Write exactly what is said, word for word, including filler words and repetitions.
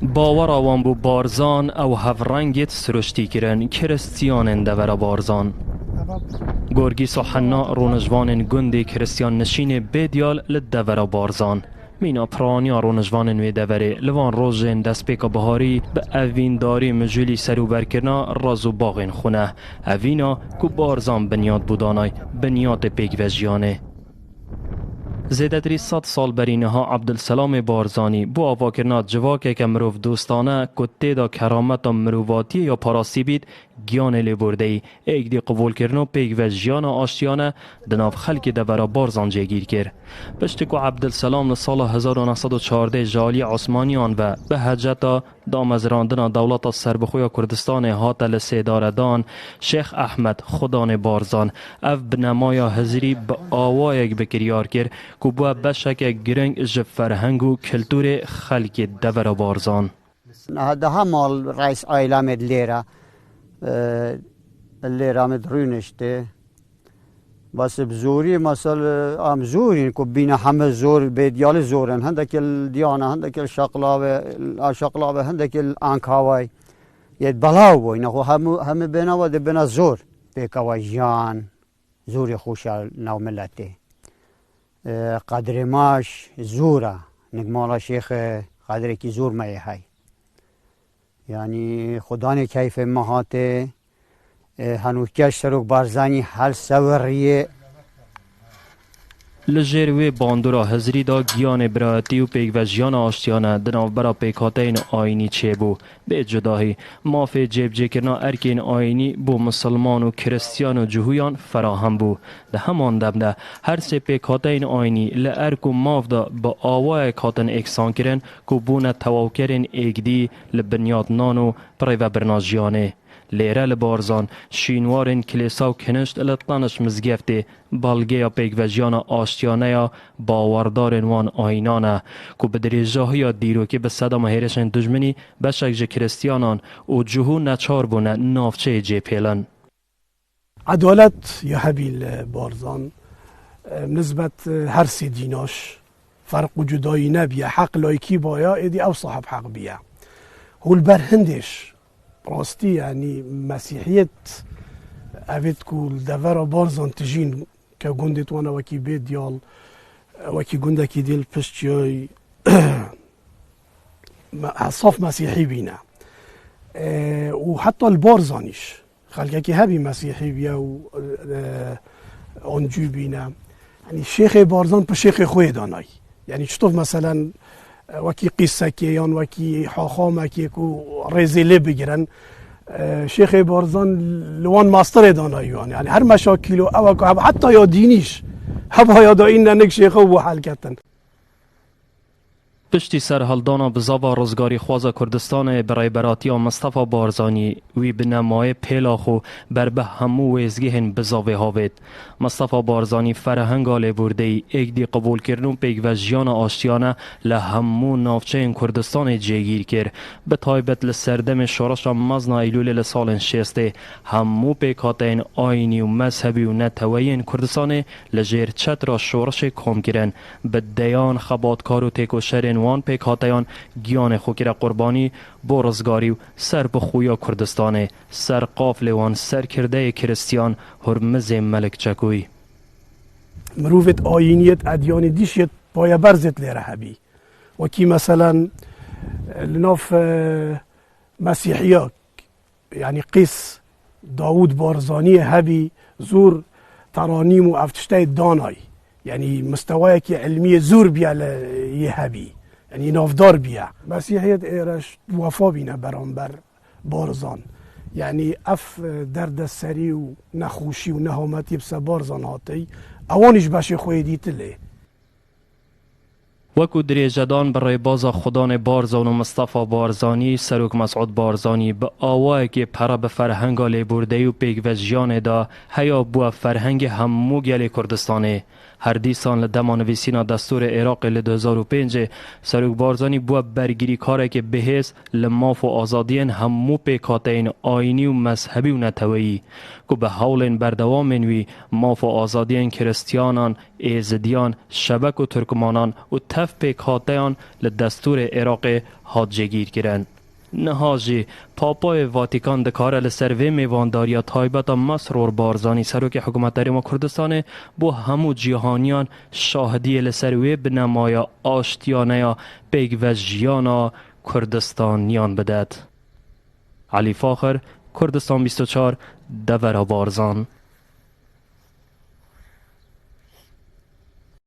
Bawera wan bû Barzan ew hevrengêt siruştî kirin, Kiristiyanên devera Barzan. Gorgîso Henna rûnişvanên gundê Kiristiyan nişînê Bêdyal li devera Barzan. Mîna piraniya rûnişvanên wê deverê li van rojên destpêka biharî bi evîndarî mijûlî serûberkirina raz û baxên xwe ne. Evîna ku Barzan binyat bû danay, binyatê pêkvejiyanê. Zêdetirî sed sal berî niha Ebdulselamê Barzanî bo avakirina civakeke mirovdostane ku tê de kerameta mirovatiyê ya parastî bît, giyanê lêbûrdeyî, êkdî qubûlkirin û pêkve jiyana aştiyane di nav xelkê devera Barzan cêgîr kir. Piştî ku Ebdulselam li sala hezar û neh sed û çardeh ji aliyê Osmaniyan ve bi heceta damezrandina dewleta serbixwe ya Kurdistanê hate li sêdaredan, Şêx Ehmed Xudanê Barzan ev binemaya hizrî bi awayek bi kiryar kir ku bûye beşeke giring ji ferheng û kulturê xelkê devera Barzan. Niha daha mal reis ailemed lêra, e, lêra me rûniştê. Bes bi zorî, mesel, em zor in ku bîne heme zor, bê diyalî zor in. Hindekî li Diyana, hindekî li Şaqlave, a Şaqlave, hindekî li Ankaway. Yê belaw bûyne, xwe hemû, hemî bêne ve dibine zor. Pêkava jiyan, zorê xweşa nav miletê. E, qedrê maş zor e. Nik mala şêxe qedrekî zor me yê hey. Yanî xudanê keyfê me hatê, e, henûkeş Serok Barzanî hel sewiriyê. Li jêr wê bandora hizrî de giyanê birayetî û pêkvejiyana aştiyane di navbera pêkhateyên ayînî çêbû. Bê cudahî, mafê cêbicêkirina erkên ayînî bo misilman û kiristiyan û cihûyan ferahem bû. Di heman dem de, her sê pêkhateyên ayînî li erk û maf de bi awayek hatin êksankirin ku bûne tewawkerên êkdî li binyatnan û birêvebirina jiyanê. Lêre li Barzan, şînwarên kilêsa û kinişt li Taniş mizgeftê, belgeya pêkvejiyana aştiyane ya bawerdarên wan ayînan e, ku bi dirêjahiya dîrokê bi sedema hêrişên dijminî beşek ji kiristiyanan û cihû neçar bûne navçeyê cêpêlin. Edalet ya hebî li Barzan, e, nisbet, e, her sê dînaş ferq û cudayî nebiye. Heq layikî baya, êdî ew sahib heq biye. Hûlber hindêş, rastî, yanî mesîhiyet, evêt ku li devera Barzan tijîn ke gundê wana wekî Bêdiyal, wekî gundekî dî li pişt çiyayî, me-, saf mesîhî bîne. E, û heta li Barzanîş xelkekî hebî mesîhî biye û, e, ancû bîne. Yanî Şêxê Barzan bi Şêxê xwe yê danay. Yanî çitof meselen, e, wekî qîsekê yan wekî haxamekê ku rêzê lê bigirin, e, Şêxê Barzan li wan mastirê danay wan. Yanî her meşakîlo ew ku heb-, heta ya dînîş, heba ya da înne nik Şêxê û bo helketin. Piştî serhildana bizava rizgarîxwaza Kurdistanê bi rêberatiya Mistefa Barzanî, wî bi nemayê pêla xwe ber bi hemû wêzgehên bizavê havêt. Mistefa Barzanî ferhenga lêbûrdeyî, êkdî qebûlkirin û pêkvejiyana aştiyane li hemû navçeyên Kurdistanê cêgîr kir. Bi taybet li serdemê şoreşa mezin a Eylûlê li salên şêstê, hemû pêkhateyên ayînî û mezhebî û neteweyî yên Kurdistanê li jêr çetira şoreşê kom kirin. Bi deyan xebatkar û têkoşerên wan pêkhateyan giyanê xwe kire qurbanî bo rizgarî û serbixweya Kurdistanê. Ser qaflê wan serkirdeyê Kiristiyan Hurmizê Melik Çekûyî. Mirovêt ayîniyêt, edyanê dîşêt payeberzêt lêre hebî. Wekî meselen, li nav, e, Mesîhiya, yanî qîs Dawûd Barzaniyê hebî zor teranîm û ev tişteyê danay. Yanî mistewayekî ilmiyê zor biye li yê hebî. Yanî navdar biye. Mesîhiyet êreş wefa bîne beramber Barzan. Yanî ev derdeserî û nexweşî û nehametî bi ser Barzan hatî, ewan îş beşê xwe yê dîtilê. Wekû dirêjedan bi rêbaza Xudanê Barzan û Mistefa Barzanî, Serok Mesûd Barzanî bi awayekê pere bi ferhenga lêbûrdeyî û pêkvejiyanê de heya bûye ferhengê hemû gelê Kurdistanê. Her dîsan li dema nivîsîna destûrê Iraqê li du hezar û pêncê, Serok Barzanî bûye bergirîkarekê bihêz li maf û azadiyên hemû pêkhateyên ayînî û mezhebî û neteweyî, ku bi hewlên berdewamên wî maf û azadiyên Kiristiyanan, Êzidiyan, Şebek û Turkmanan û tev pêkhateyan li destûrê Iraqê hat cêgîrkirin. Niha jî Papayê Vatîkan dikare li ser vê mêvandariya taybet a Mesrûr Barzanî, Serokê Hikûmeta Herêma Kurdistanê, bo hemû cîhaniyan şahidiyê li ser wê binemaya aştiyane ya pêkvejiyana Kurdistaniyan bidet. Elî Faxir, Kurdistan bîst û çar, Devera Barzan.